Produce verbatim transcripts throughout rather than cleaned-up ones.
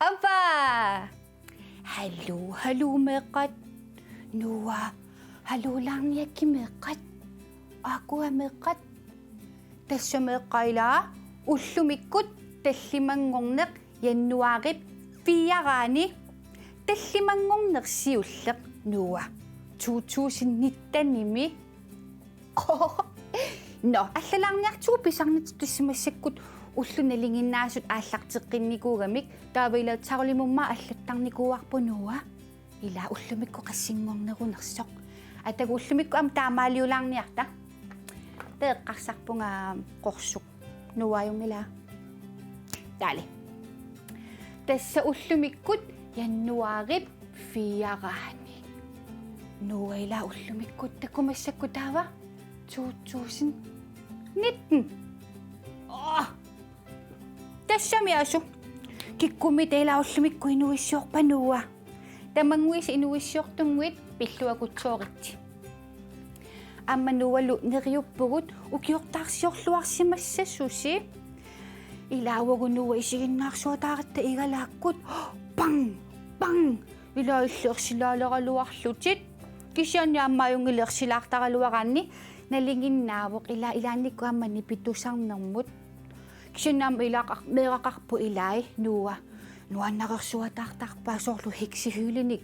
Ava! Haluu, haluu meeqqat. Noah, haluulaarniakkit meeqqat. Aakkua meeqqat. Tassa meeqqat ilaa ullumikkut tallimanngorneq januaarip fire-ani. Tallimanngorneq siulleq Noah. To tusind nitten-imi. Nå, allalaarniartigu pisarnitsitut tassa massakkut ullut nalinginnaasut aallarteqqinnikuugamik, taava ilaa Charlie-mummaa allattarnikuuarput Noah. Ilaa ullumikkut qassinngornerunersoq. Atagu ullumikkut aamma taamaaliulaarniarta. Taava eqqarsarpunga qorsuk. Noah-junngilaa. Dale. Tassa ullumikkut januaarip fire-ani. Noah, ilaa ullumikkut takuuk massakkut taava to tusind nitten. Åh! Tassami asu. Kikkummita ilaa ullumikkut inuuissiorpa Noah? Tamannguisa inuuissiortunnguit pilluakutsooritsi. Aamma Noah-lu neriuppugut ukiortaarsiorluarsimassasusi. Ilaa uagut Noah isiginnaarsuataaratta igalaakkut. Pang! Pang! Ilaa illit ersilaaleraluarlutit. Kisianni aamma ajunngilaq ersilaartaraluaraanni nalinginnaavoq ilaa ilaannikkut aamma nipitusarnermut. Kisianni aamma ilaaqar-, meeraqarpoq ilai Noah. Nuannarersuataartarpaa soorlu heksehylenik.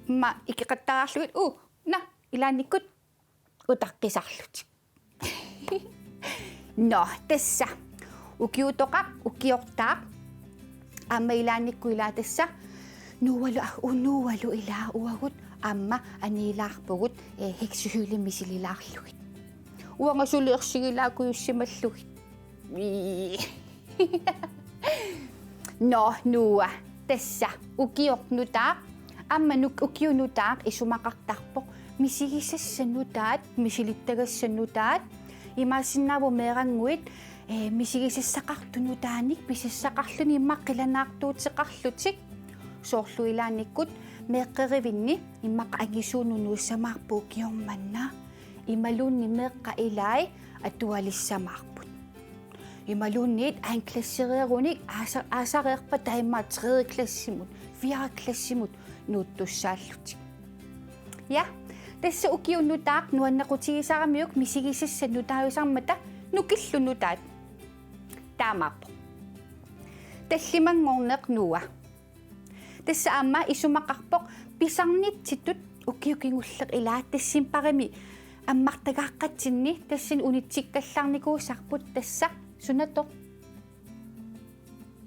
Immaqa ikeqattaarlugit, uu, naa, ilaannikkut utaqqisarlutik. Nå, tassa. Ukiutoqaq, ukiortaaq. Aamma ilaannikkut ilaa tassa. Noah-lu, ah, u-, Noah-lu ilaa uagut aamma aniilaarpugut, eh, heksehylet misililaarlugit. Uanga suli ersigilaakujussimallugit. Ii. Nå, Noah, tassa ukioq nutaaq, aamma nuk-, ukiup nutaaq isumaqartarpoq misigisassat nutaat, misilittagassat nutaat, imaassinnaavoq meerannguit, eh, misigisassaqartut nutaanik pisassaqarluni immaqa qilanaartuuteqarlutik, soorlu ilaannikkut meeqqerivinni immaqa angisuunut nuussamaarput ukioq manna, imaluunniit meeqqat ilai atualissamaarput. Imaluunniit anden klassereerunik aasa-, aasareerpat taama tredje klassimut, fjerde klassimut nuuttussaallutik. Ja, tassa ukiup nutaaq nuannequtigisaramiuk misigisassat nutaajusarmata nukillu nutaat. Taamaappoq. Tallimanngorneq Noah. Tassa aamma isumaqarpoq pisarnitsitut ukiut kingulleq ilaa decembarimi ammartagaaqqatsinni tassani unitsikkallarnikuusarput tassa sunatoq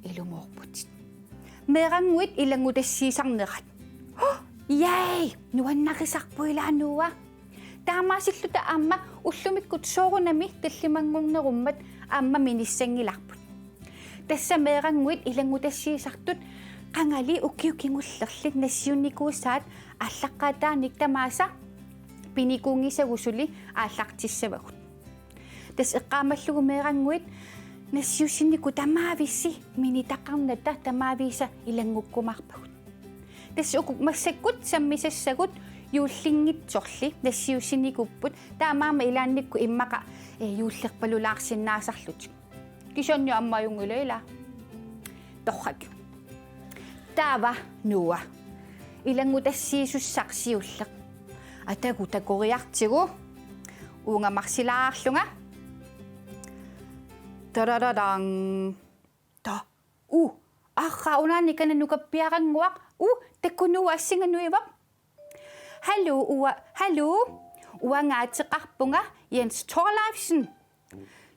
ilumoorputit. Meerannguit ilanngutassiisarnerat. Yay! Nuannarisarput ilaa Noah. Taamaasilluta aamma ullumikkut soorunami tallimanngornerummat aamma minissanngilarput. Tassa meerannguit ilanngutassiisartut qangali ukiut kingullerli nassiunnikuusaat aallaqqaataaniit tamaasa pinikuunngisagut suli aallartissavagut. Tassa eqqaamallugu meerannguit nassiussinnikut tamaavissi minitaqarnata tamaaviisa ilanngukkumaarpagut. Tassa uku massakkut sammisassagut juullinngitsorli nassiussinikuupput, taamaammat ilaannikkut immaqa, eh, juullerpalulaarsinnaasarlutik. Kisianni aamma ajunngilaq ilaa. Torrak. Taava Noah. Ilanngutassiisussaq siulleq. Atagu takoriartigu. Uunga marsilaarlunga. Tararadang. Ta. U. Arraa, unaani kananukappiarannguaq. U, takuuk Noah assinga nuivoq. Haluu, ua-, haluu. Uanga ateqarpunga Jens Thorleifsen.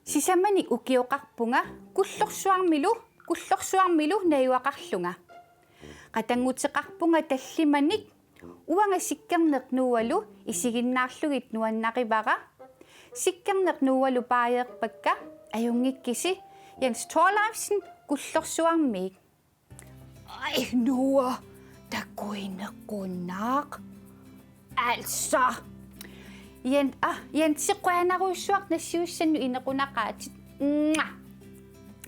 Sisamanik ukioqarpunga Kullorsuarmilu, Kullorsuarmilu najugaqarlunga. Qatannguteqarpunga tallimanik. Uanga Sikkerneq Noah-lu isiginnaarlugit nuannarivara. Sikkerneq Noah-lu paajeerpakka, ajunngikkisi, Jens Thorleifsen Kullorsuarmiit. Ai, Noah, takuinequnaq. Altså. Jan, ah, Jansi, qujanarujussuaq nassiussannut inequnaqaatsit. Mua.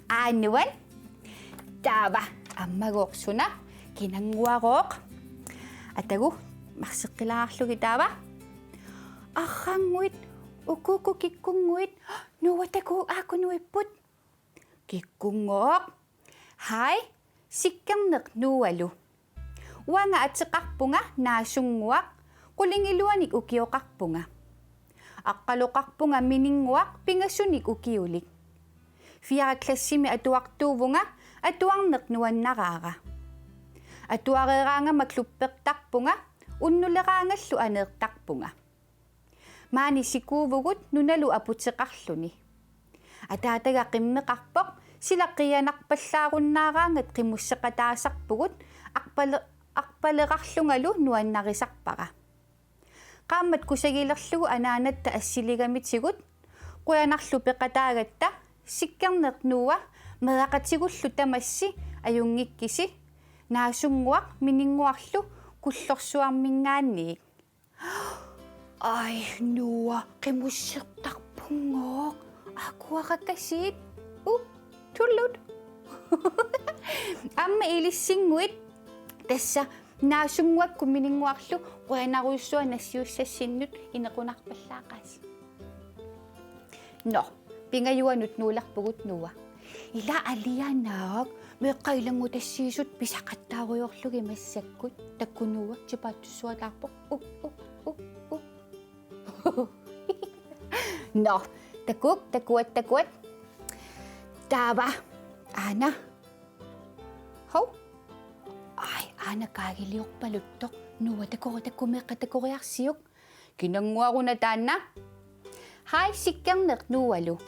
Aa, nuann'. Taava, ammagooq suna, kinannguarooq. Atagu, marseqqilaarlugit taava. Arrannguit, ukuuku kikkunnguit, Noah, takuuk, aaku nuipput. Kikkunngooq. Haj, Sikkerneq Noahlu. Uanga ateqarpunga Naasunnguaq, qulingiluanik ukioqarpunga. Aqqaloqarpunga Mininnguaq pingasunik ukiulik. Fjerde klassimi atuartuuvunga, atuarneq nuannaraara. Atuareeraangama klubbertarpunga, unnuleraangallu aneertarpunga. Maani sikuuvugut nunalu aputeqarluni. Ataataga qimmeqarpoq, sila qiianarpallaarunnaaraangat qimusseqataasarpugut, arpale-, arpalerarlungalu nuannarisarpara. Qaammat kusagilerlugu anaanatta assiligamitigut, qujanarlu peqataagatta, Sikkerneq Noah, meeraqatigullu tamassi ajunngikkisi, Naasunnguaq Mininnguarlu Kullorsuarminngaanniit. Ai, Noah, qimussertarpunngooq. Akuarakasiit. U, tullut. Aamma ilissinnguit. Tassa, Naasunnguakkut Mininnguarlu qujanarujussuaq nassiussassinnut inequnarpallaaqaasi. Nå, pingajuanut nuulerpugut, Noah. Ila alianaak, meeqqat ilanngutassiisut pisaqattaarujoorlugit massakkut, takuuk, Noah, tipaatsussuataarpoq. U, u, u, u. Nå, takuuk, takuat, takuat. Taava, aana. Hov. Ai, aana kaagiliorpaluttoq. Noah, takuuk, takuuk, meeqqat takoriarsiuk. Kinannguaruna taanna. Haj, Sikkerneq Noahlu.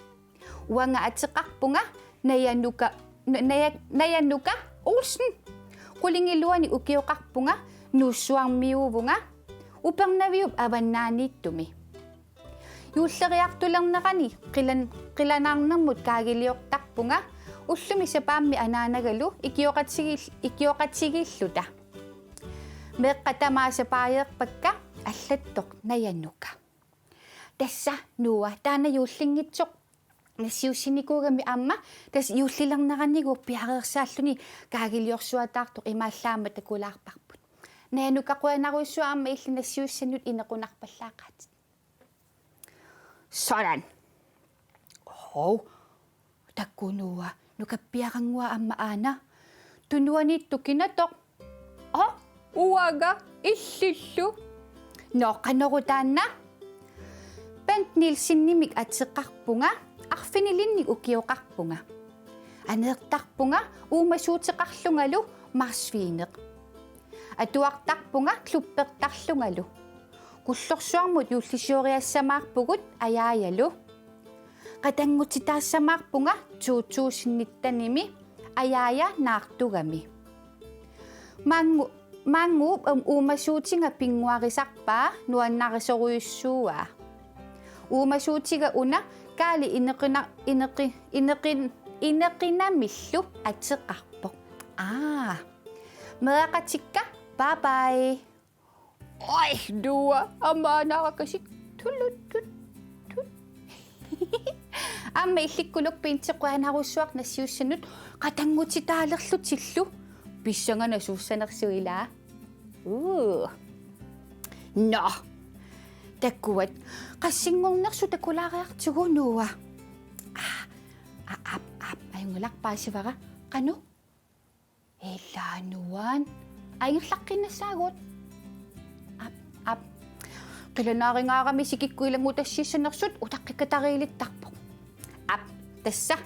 Uanga ateqarpunga Najanuka, Na-, Naja-, Najanuka Olsen. Qulingiluanik ukioqarpunga, Nuussuarmiuuvunga, Upernaviup avannaaniittumi. Juulleriartulernerani qilan-, qilanaarnermut kaagiliortarpunga, ullumi sapaammi anaanagalu ikioqatigiill-, ikioqatigiilluta. Meeqqat tamaasa paajeerpakka, allattoq Najanuka. Tassa, Noah, taanna juullinngitsoq nassiussinikuugami aamma, tassa juullilerneranigooq piareersaalluni kaagiliorsuataartoq, imaallaat aamma takulaarparput. Najanuka, qujanarujussuaq aamma illit nassiussannut inequnarpallaaqaatsit. Sådan. Hov. Takuuk, Noah, nukappiarannguaq aamma aana. Tunuaniittoq kinatoq. Aa, uanga illillu. Nå, qanoq taanna? Bent Nielsenimik ateqarpunga, arfinilinnik ukioqarpunga. Aneertarpunga uumasuuteqarlungalu marsvineq. Atuartarpunga klubbertarlungalu. Kullorsuarmut juullisioriassamaarpugut Ajaajalu. Qatanngutitaassamaarpunga to tusind nittenimi Ajaaja Naartugami. Maanngu-, maannguup uum-, uumasuutiga pinnguarisarpaa nuannarisorujussuuaa. Uumasuutiga una Kaali ineqina-, ineqi-, ineqin-, ineqinamillu ateqarpoq. Aa. Meeraqatikka, bye bye. Oj, Noah, aamma aanaarakasiit. Tullut, tut, tut. Aamma illikkuluk Bent, qujanarujussuaq nassiussannut, qatanngutitaalerlutillu. Pissanganaq suussanersoq, ilaa. Uu. Nå. Takuat. Qassinngornersoq takulaariartigu, Noah? Aa, aa, aap, aap, ajunngilaq, paasivara. Qanoq? Ilaa, nuann'. Ajunngilaq, qiinnassaagut. Aap, aap. Qilanaaringaarami sikikkut ilanngutassiissanersut utaqqikatariilittarpoq. Aap, tassa.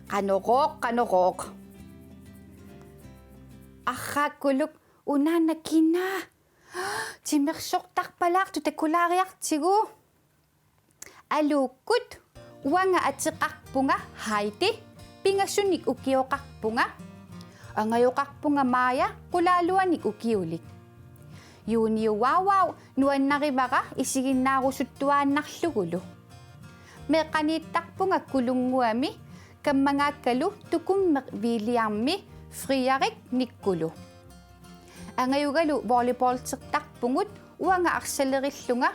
Qanorooq, qanorooq. Arraakkuluk, unaana kina? Timersortarpalaartoq takulaariartigu. Aluukkut, uanga ateqarpunga Heidi, pingasunik ukioqarpunga. Angajoqarpunga Maja, qulaaluanik ukiulik. Juuniu Wawaw nuannarivara isiginnaarusuttuaannarlugulu. Meeqqaniittarpunga Kulunnguami, kammagaakkalu Tukummeq Williammi Frederik Nikkulu. Angajugalu volleyballtertarpugut Uanga arsalerillunga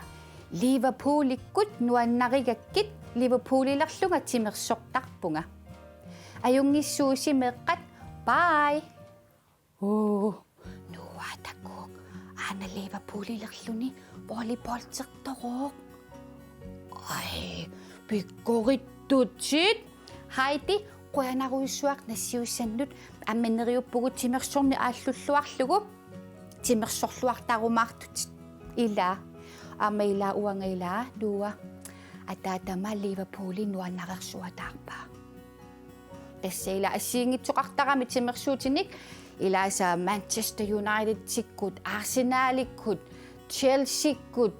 Liverpoolikkut nuannarigakkit Liverpoolilerlunga timersortarpunga. Ajunngissuusi meeqqat, bye. Oo, Noah takuuk, aana Liverpoolilerluni volleyballtertoroq. Ai, pikkorittutit. Heidi, qujanarujussuaq nassiussannut, aamma neriuppugut timersorneq aallulluarlugu, timersorluartarumaartutit. Ila, aamma ila uanga ila, Noah, ataatama Liverpooli nuannarersuataarpaa. Tassa ila assigiinngitsoqartarami timersuutinik, ilaasa Manchester Unitedikkut, Arsenalikkut, Chelseakkut,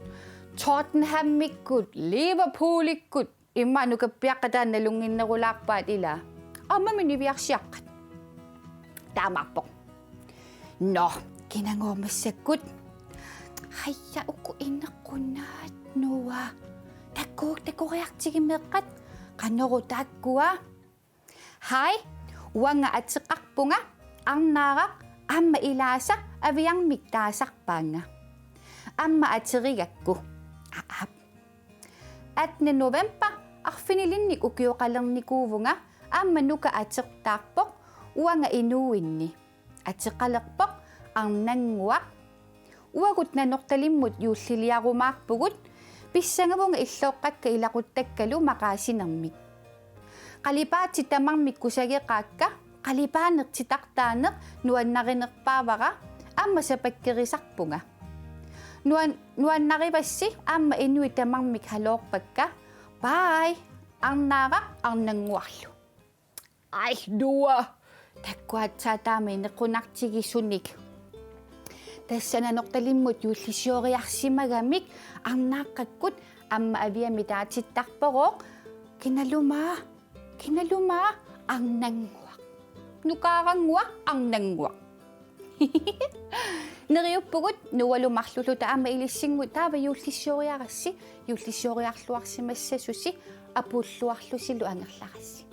Tottenhamikkut, Liverpoolikkut, immaqa nukappiaqqat taanna nalunnginnerulaarpaat ila. Aammami niviarsiaqqat. Taamaappoq. Nå, kinagooq massakkut. Haja uku inequnaat, Noah. Takuuk, takoriartigit meeqqat. Qanoru taakkua? Hej, uanga ateqarpunga Arnaaraq, aamma ilaasa Aviarmik taasarpaannga. Aamma aterigakku. Aap. Attende november arfinilinnik ukioqalernikuuvunga, aamma Nuka atertaarpoq uanga inuuinni. Ateqalerpoq Arnannguaq. Uagut Nanortalimmut juulliliarumaarpugut, pissangavunga illooqqakka ilaquttakkalu maqaasinermik. Qalipaatit tamarmik kusageqaakka, qalipaaneq titartaaneq nuannarinerpaavara, aamma sapakkerisarpunga. Nuan-, nuannarivassi aamma inuit tamarmik halloorpakka. Bye, Arnaaraq Arnannguarlu. Ai, Noah. Takuuk aatsaat taama inequnartigisunik. Tassa Nanortalimmut juullisioriarsimagamik Arnaaqqakkut aamma Aviami taatittarporoq. Kinaluunniit, kinaluunniit Arnannguaq. Nukaarannguaq Arnannguaq. Neriuppugut Noahlu marlulluta aamma ilissinnut taava juullisioriarassi, juullisioriarluarsimassasusi, apuulluarlusilu angerlarassi.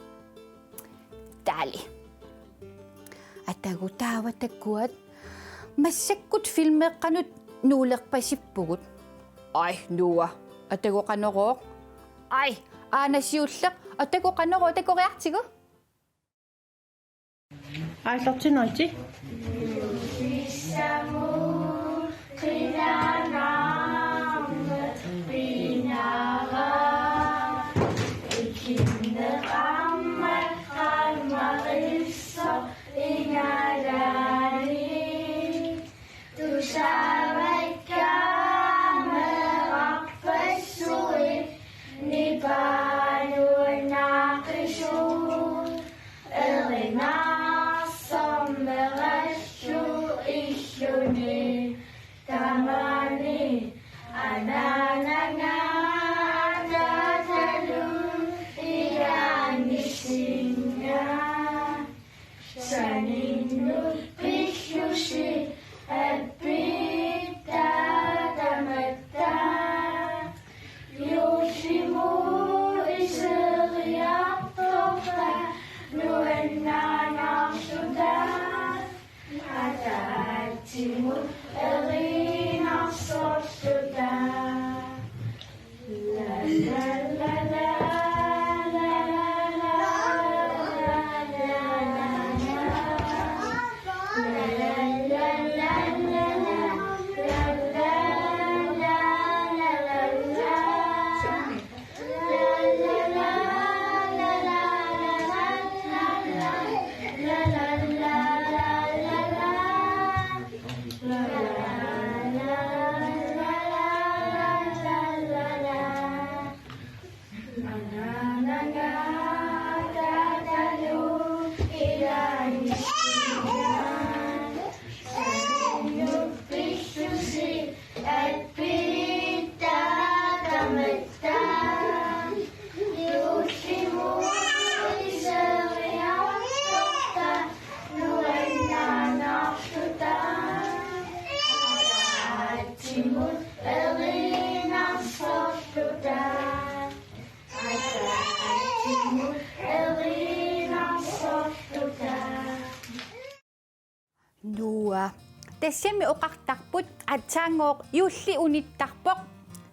Dali. Atagu taava takuat. Massakkut filmeeqqanut nuulerpasippugut. Ai, Noah. Atagu qanorooq. Ai, aana siulleq. Atagu qanorooq, takoriartigu. Aallartinnaritsi. Tusaavakka meerarpassuit nipaanuinnaqisut, erinarsornerallu illuni tamani anaanaga ataatalu ilaannissinnga. Saninnut pillusi appitta tamatta. Juullimut iseriartorta nuannaanarsuta. Ataatsimut erinarsorsuta. Noah. Tassami oqartarput aatsaanngooq juulli unittarpoq.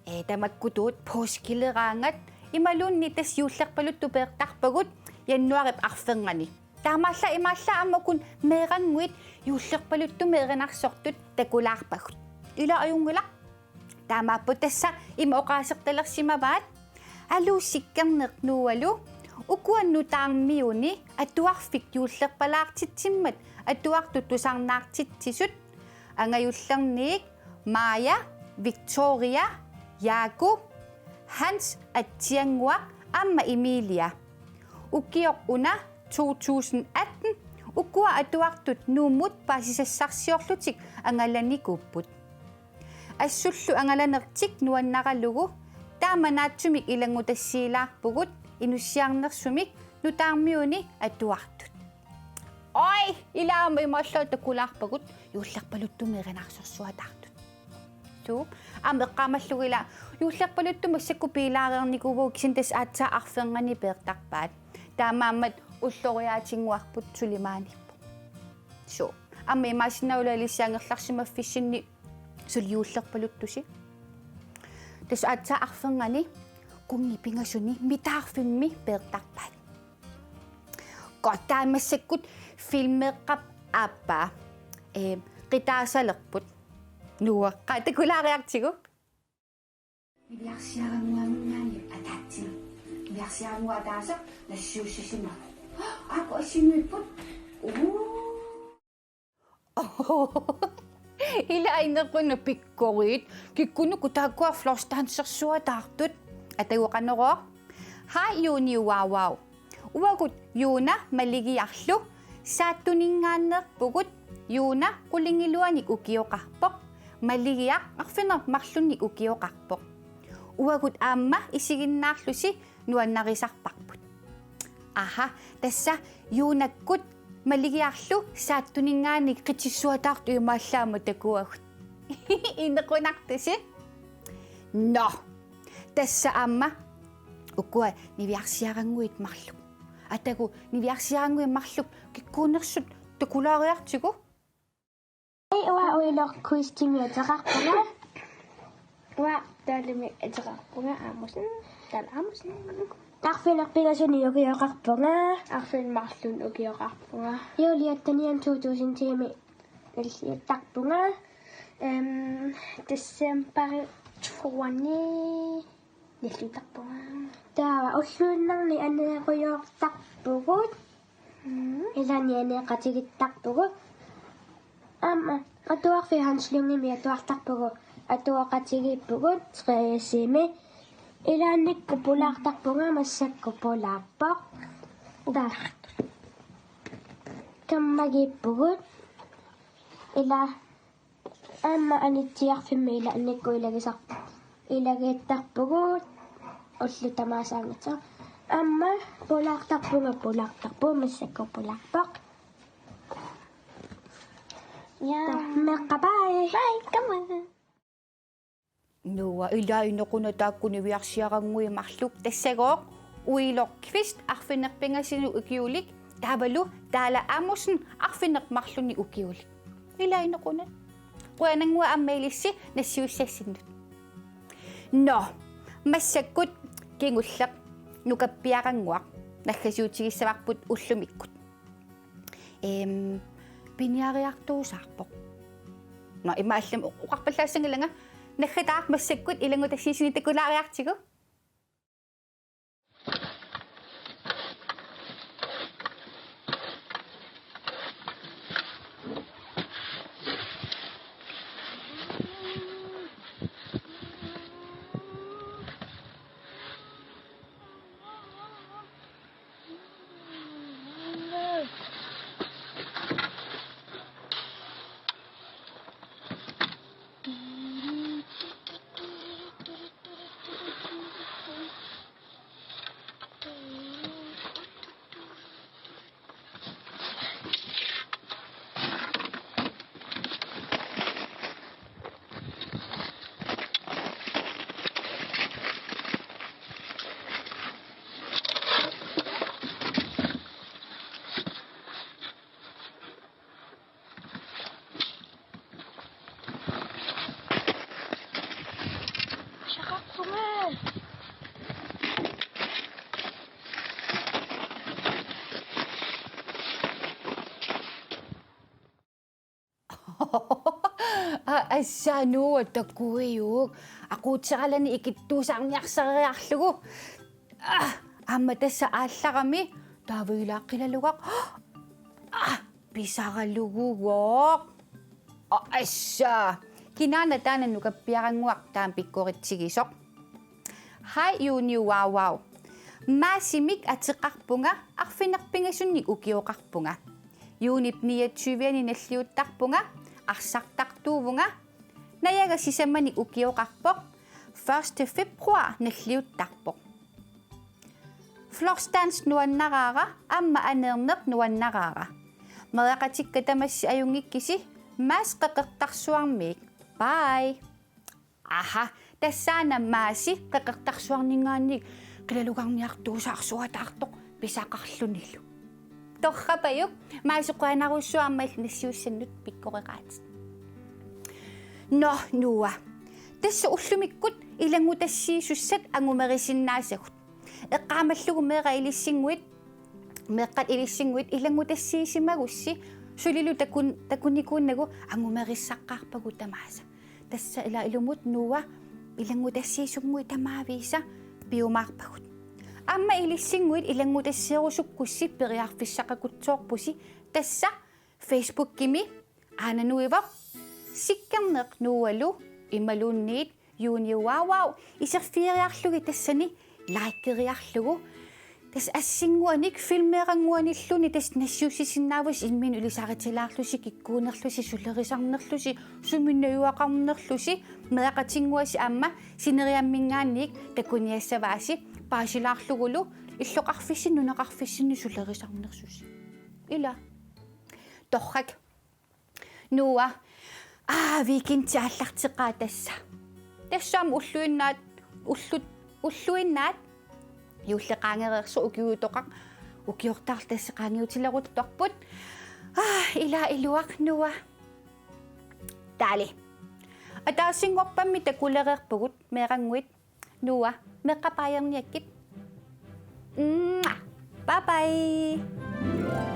Ee, tamakkutuut påskileraangat imaluunniit tassa juullerpaluttumik peertarpagut januaarip arfernganni. Taamaallaat imaallaat aamma uku meerannguit juullerpaluttumik erinarsortut takulaarpagut. Ila ajunngilaq. Taamaappoq tassa ima oqaasertalersimavaat: Aluusikkerneq Noahlu, ukua nutaarmiuni atuarfik juullerpalaartitsimmat atuartut tusarnaartitsisut, angajullerniit Maja, Victoria, Jaaku, Hans Atsiannguaq aamma Emilia. Ukioq una to tusind atten ukua atuartut Nuummut paasisassarsiorlutik angalanikuupput. Assullu angalanertik nuannaralugu taama naatsumik ilanngutassiilaarpugut inussiarnersumik nutaarmiuni atuartut. Oj, ila aamma imaallaat takulaarpagut juullerpaluttumik erinarsorsuataartut. Suu, aamma eqqaamallugit ila juullerpaluttumik massakkut piilaareernikuuvugut, kisianni tassa aatsaat arfernganni peertarpaat. Taamaammat ulloriaatinnguarput suli maaniippoq. Suu, aamma imaassinnaavoq ila ilissi angerlarsimaffissinni suli juullerpaluttusi. Tassa aatsaat arfernganni kunngit pingasuni mitaarfimmi peertarpaat. Qaa, taava massakkut filmeeqqap aappaa. Ee, qitaasalerput. Noah, qaa takulaariartigu. Niviarsiarannguaminngaanniit ataatsimi. Niviarsiarannguaq ataaseq nassiussisimasoq. Aajuku assigiipput. Uu. Ila inequnaq, pikkorit. Kikkunuku taakkua flossdansersuataartut? Atagu qanorooq? Hej Juni Wauwau. Uagut Juna Maligiarlu Saattuninngaanneerpugut. Juna qulingiluanik ukioqarpoq. Maligiaq arfineq-marlunnik ukioqarpoq. Uagut aamma isiginnaarlusi nuannarisarparput. Aha, tassa Junakkut Maligiarlu Saattuninngaanniit qitsissuataartut imaallaat aamma takuagut. Inequnartusi. Nå. Tassa aamma ukua niviarsiarannguit marluk. Atagu niviarsiarannguit marluk kikkuunersut takulaariartigu. Hej, uanga uiloq Kuistimik ateqarpunga. Uanga Daalimik ateqarpunga, Amussen. Daal Amussen. Arfineq-pingasuni ukioqarpunga. Arfineq-marlunnik ukioqarpunga. Juliatta nian to tusind ti-mi nalliuttarpunga. Øhm, december to-anni nalliuttarpunga. Taava ulluinnarni aneerujoortarpugut. Mm. Ilaanni aneeqatigiittarpugut. Aamma atuarfik Hans Lyngemi atuartarpugut. Atuaqatigiippugut tredje C-mi. Ilaannikkut pulaartarpunga, massakkut pulaarpoq. Taava kammagiippugut. Ila aamma Anitsiarfimmi ilaannikkut ilagisar-, ilagiittarpugut, ullut tamaasa angassat. Aamma pulaartarpunga, pulaartarpugut, massakkut pulaarpoq. Ja. Meeqqat, bye. Bye, come on. Noah, ila inequnaq taakku niviarsiarannguit marluk, tassagooq Uiloq Kvist arfineq-pingasuni ukiulik, taavalu Daal Amussen arfineq-marlunnik ukiulik. Ila inequnaq. Qujanannguaq aamma ilissi nassiussassinnut. Nå, massakkut kingulleq nukappiarannguaq naggasiutigissavarput ullumikkut. Ehm, piniariartuusaarpoq. Nå, imaallaat oqarpallaassanngilanga. Naggataaq massakkut ilanngutassiisuni takulaariartigu. Qaqsunga. Aa, assa Noah takuiuk. Aquuteralani ikittuusaarniarsariarlugu. Aa, aamma tassa aallarami taava ilaa qilalugaq. Aa, pisaralugugooq. Aa, assa. Kinaana taanna nukappiarannguaq taama pikkoritsigisoq. Hej Juni Wow Wow. Maasimik ateqarpunga, arfineq-pingasunnik ukioqarpunga. Juunip niogtyve-ani nalliuttarpunga, arsartartuuvunga. Najaga sisamanik ukioqarpoq, første februar nalliuttarpoq. Flossdans nuannaraara, aamma aneerneq nuannaraara. Meeraqatikka tamassi ajunngikkisi, Mads Qeqertarsuarmiit. Bye. Aha, tassaana Maasi Qeqertarsuarninngaanniit qilalugarniartuusaarsuataartoq pisaqarlunilu. Torrapajuk, Maasi qujanarsuaq aamma illit nassiussannut pikkoreqaatit. Nå, Noah. Tassa ullumikkut ilanngutassiisussat angumerisinnaasagut. Eqqaamallugu meeraq ilissinnguit, meeqqat ilissinnguit ilanngutassiisimagussi sulilu takun-, takunikuunnagu angumerissaqqaarpagut tamaasa. Tassa ilaa ilumut Noah ilanngutassiisunnguit tamaviisa piumaarpagut. Aamma ilissinnguit ilanngutassiorusukkussi periarfissaqaqutsoorpusi tassa Facebookimi aana nuivoq Sikkerneq Noahlu imaluunniit Juni Wow Wow iserfigeriarlugit tassani likeriarlugu. Tassa assinnguanik filmeerannguanilluunniit tassa nassiussisinnaavusi imminut ilisaritilaarlusi, kikkuunerlusi, sulerisarnerlusi, sumi najugaqarnerlusi, meeraqatinnguasi aamma sineriamminngaanniit takuniassavaasi paasilaarlugulu illoqarfissinni nunaqarfissinni sulerisarnersusi. Ilaa. Torrak. Noah, aa, weekendi aallarteqaaq tassa. Tassa aamma ulluinnaat, ullut, ulluinnaat juulli qaangereersoq ukiutoqaq ukiortaarlu tassa qaangiutileruttorput. Aa, ilaa iluaq Noah. Taali. Ataasinngorpammi takulereerpugut meerannguit. Noah, meeqqat baajerniakkit. Mwah. Bye bye.